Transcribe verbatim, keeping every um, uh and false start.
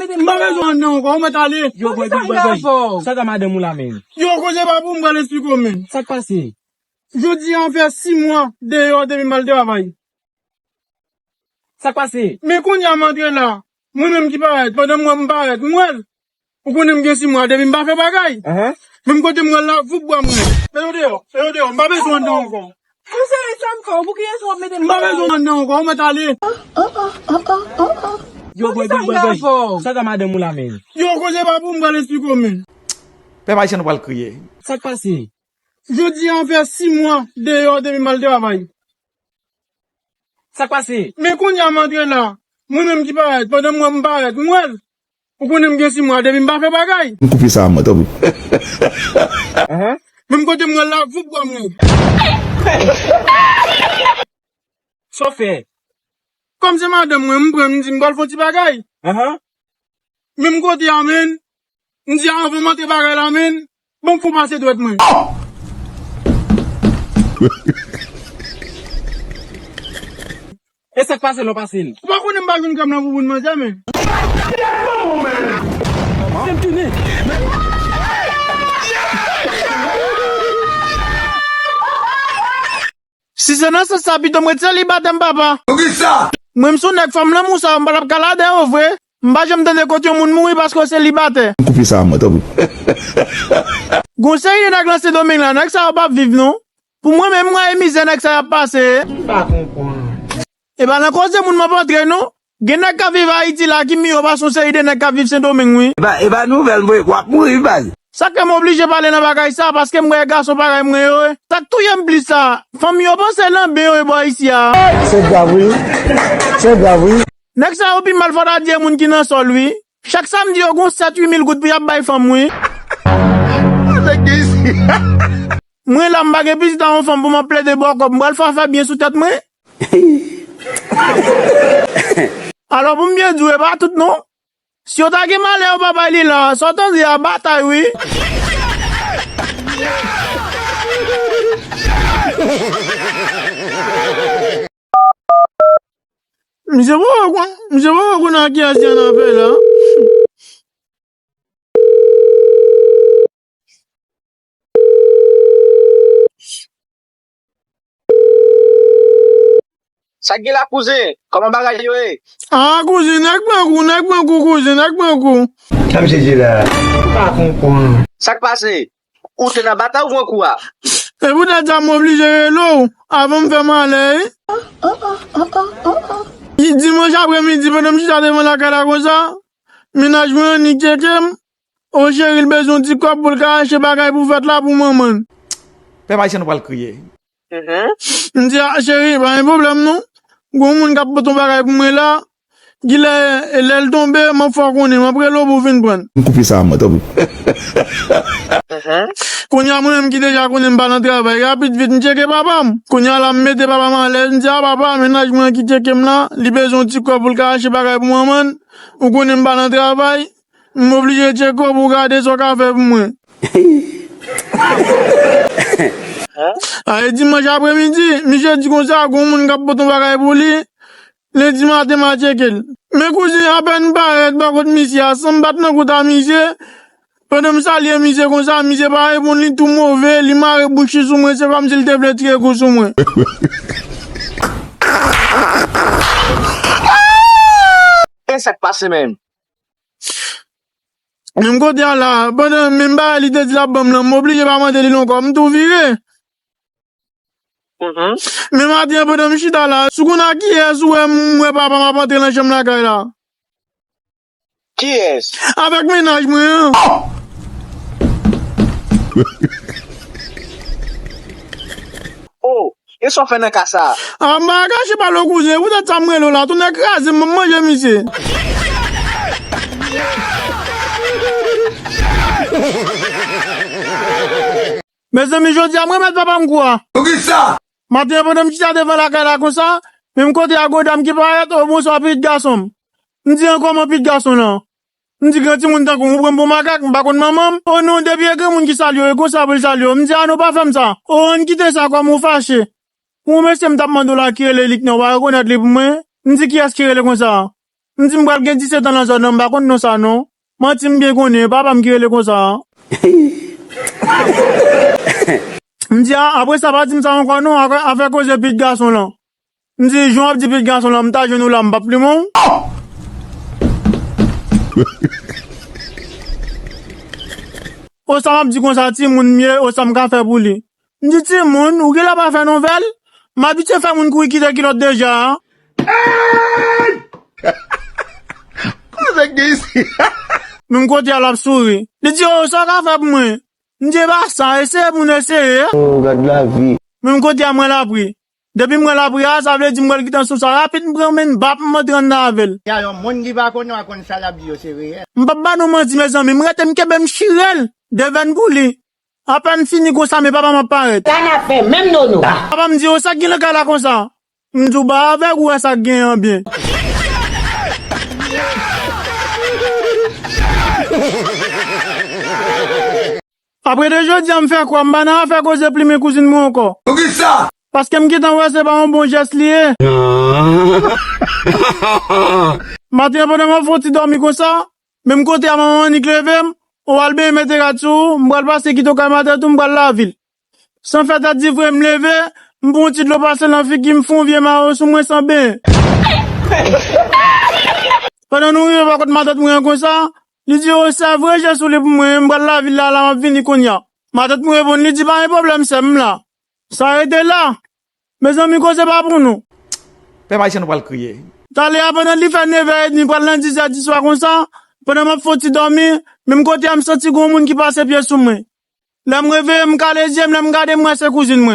M pa bezwen anndan ankò, ou mèt ale. Yo, bòy, bòy, bòy, bòy. Sa ka madanm ou la menm? Yo, koze pa pou m pral esplike w menm. Sa k pase? Jodi a fè sis mwa deyò depi m al travay. Sa k pase? Men kounye a m antre la, mwen menm ki parèt, pandan m wè m parèt, m wè l. Ou konnen m gen sis mwa depi m pa fè bagay. Ahan. Menm kote m wè l la, voup bwa m wè. Mete w deyò, mete w deyò, m pa bezwen anndan ankò. Ou serye sa m fè w? Pou ki rezon w ap mete m deyò? M pa bezwen anndan ankò, ou mèt ale. Yo, bòy, bòy, bòy, bòy. Sa ka madanm ou la menm? Yo, koze pa pou m pral esplike w menm. Pèp ayisyen nou pral kriye. Sa k pase? Jodi a fè sis mwa deyò depi m al travay. Sa k pase? Men kounye a m antre la, mwen menm ki parèt, pandan m wè m parèt, m wè l. Ou konnen m gen sis mwa depi m pa fè bagay. M koupe sa a mwen, tanpri. Ahan. Menm kote m wè l la, voup bwa m wè. Sa w fè? Kòm se madanm mwen, m pran, m di m pral fè yon ti bagay. Ahan. Menm kote a menm, m di avan m antre bagay la menm, bon, fò pase dwèt mwen. E sa k pase lè w pase l? Ou pa konnen m pa jwenn kòb nan bouboun manzè, men. Se m tounen. Si se nan sans sa, pito m ret selibatè m, papa. Poukisa? Mwen, m sou nèg fanm lanmou sa, m pa t ap ka lage yo vre. M pa janm tande kote yon moun mouri paske w selibatè. M koupe sa a mwen, tanpri. Gon seri de nèg nan Sendomeng la, nèg sa yo p ap viv non. Pou mwen menm, mwen wè mizè nèg sa y ap pase. M pa konprann. E pa nan koze moun m ap antre non. Gen nèg k ap viv Ayiti la ki miyo pase yon seri de nèg k ap viv Sendomeng wi. E pa, e pa nouvèl mwen, w ap mouri wi baz. Sa k fè m oblije pale nan bagay sa, paske m wè gason parèy mwen yo, sa k touye m plis sa, fanm yo panse lanben yo ye bò isi a. Se grav wi. Se grav wi. Nèg sa yo pi mal fòtadye moun ki nan sòl wi. Chak samdi yo gon sèt uit mil goud pou y ap bay fanm wi. Mwen la m pa gen pitit a yon fanm pou m ap plede ba w kòb, m pral fè afè byen sou tèt mwen. Alò pou m byen di w, e pa tout non. Si yo ta gen malè yo pa bay li la, sa w tande a batay wi. Misye poko konn, misye poko konn a kiyès li annafè la. Sa k gen la kouzen? Kòman bagay yo ye? Ah kouzen, nèg pran kou, nèg pran kou kouzen, nèg pran kou. Sa misye di la? M pa konprann. Sa k pase? Ou te nan batay ou pran kou a? Se poutèt sa m oblije rele w avan m fè malè wi. Dimanch apremidi pandan m chita devan lakay la konsa, mennaj mwen annik tcheke m. O cheri, l bezwen yon ti kòb pou l ka achte bagay pou fèt la pou manman l. Pèp ayisyen nou pral kriye. M di a cheri, pa gen pwoblèm non. Gon moun k ap pote yon bagay pou mwen la. Gilè, lè l tonbe, m ap fè w konnen, m ap rele w pou w vin pran l. M koupe sa a mwen, tanpri. Kounye a mwen menm ki deja konnen m pa nan travay, rapid vit m tcheke papa m. Kounye a la m mete papa m alèz, m di a papa, mennaj mwen ki tcheke m la, li bezwen yon ti kòb pou l ka achte bagay pou manman l. Ou konnen m pa nan travay, m oblije tcheke w pou w gade sa w ka fè pou mwen. A e dimanch apremidi, misye di konsa, gon moun k ap pote yon bagay pou li, lendi maten m al tcheke l. Men kouzen apèn m parèt bò kot misye a, san m bat nan kout a misye, pandan m salye misye konsa, misye pa reponn, li tou move, li mare bouch li sou mwen, se kòmsi l te vle tire kou sou mwen. E sa k pase menm? Menm kote a la, pandan menm bagay li te di l ap ban m lan, m oblije pa mande li l ankò, m tou vire. Men maten an, pandan m chita la, sou konn a kiyès ou wè m wè papa m ap antre nan chanm lakay la? Kiyès? Avèk mennaj mwen an. Oh, e sa w fè nan ka sa a? A m pa ka kache pale w kouzen, poutèt sa m rele w la, tonnè kraze m, m manje misye. Mezanmi, jodi a m remèt papa m kou a. Poukisa? Maten an pandan m chita devan lakay la konsa, menm kote a gon dam ki parèt, o bonswa pitit gason m. M di an kòman pitit gason lan? M di gran timoun tankou m, ou pran m pou makak, m pa konn manman m. O non, depi e granmoun ki salye w, e konsa pou l salye w. M di a non pa fè m sa. O ann kite sa kòm ou fache. Gon mesye m t ap mande w la ki rele Liknè, ou pa rekonèt li pou mwen? M di kiyès ki rele konsa? M di m pral gen disèt an nan zòn nan, m pa konn non sa non. Manti, m byen konnen, e papa m ki rele konsa a. M di, a, apre sa, pa di m sa ankò non, afè, afè koze pitit gason lan. M di, jan w ap di pitit gason lan, m ta jwenn ou la, m p ap plimen w. O sa m ap di konsa, timoun m ye, o sa m ka fè pou li. M di, timoun, ou genlè pa fè nouvèl? M abitye fè moun kouri kite kilòt deja a. Koze k gen isit? Menm kote a l ap souri. Li di, o sa w ka fè pou mwen? M di, e pa sa, eseye pou n eseye. Oh, gad lavi. Menm kote a m wè lapli. Depi m wè lapli a, sa vle di m pral kite sou sa rapid, m pran men m bap, m antre anndan avè l. Ya yon moun ki pa konnen w a konn sa l ap di yo se reyèl. M p ap ba nou manti, mezanmi, m rete m kenbe m chire l devèn pou li. Apèn fini konsa, men papa m ap parèt. Sa n ap fè menm nono. Papa m di, o sa k gen nan kay la konsa? M di w ba avèg ou wè sa k genyen an byen. Apre de jodi a m fè kwa, m pa nan afè koze plimen kouzin mwen ankò. Poukisa? Paske m gentan wè se pa yon bon jès li ye. Maten an pandan m ap fè yon ti dòmi konsa, menm kote a manman annik leve m, o al benyen mete rad sou ou, m pral pase kite w kay matant ou, m pral lavil. San fè tèt di vre, m leve, m pran yon ti dlo pase nan figi m, fè yon vye mayo sou mwen san benyen. Pandan nou rive bò kot matant mwen an konsa, li di, o sè vre je sou li pou mwen, m pral lavil la, la m ap vini kounye a. Matant mwen reponn, li di, pa gen pwoblèm sè m, m la. Sa rete la. Mezanmi, koze pa pou nou. Pèp ayisyen nou pral kriye. Talè a pandan li fè nevè edmi pral nan dizè di swa konsa, pandan m ap fè yon ti dòmi, menm kote a m santi gon moun ki pase pye sou mwen. Lè m reveye m kale zye m, lè m gade m wè se kouzin mwen.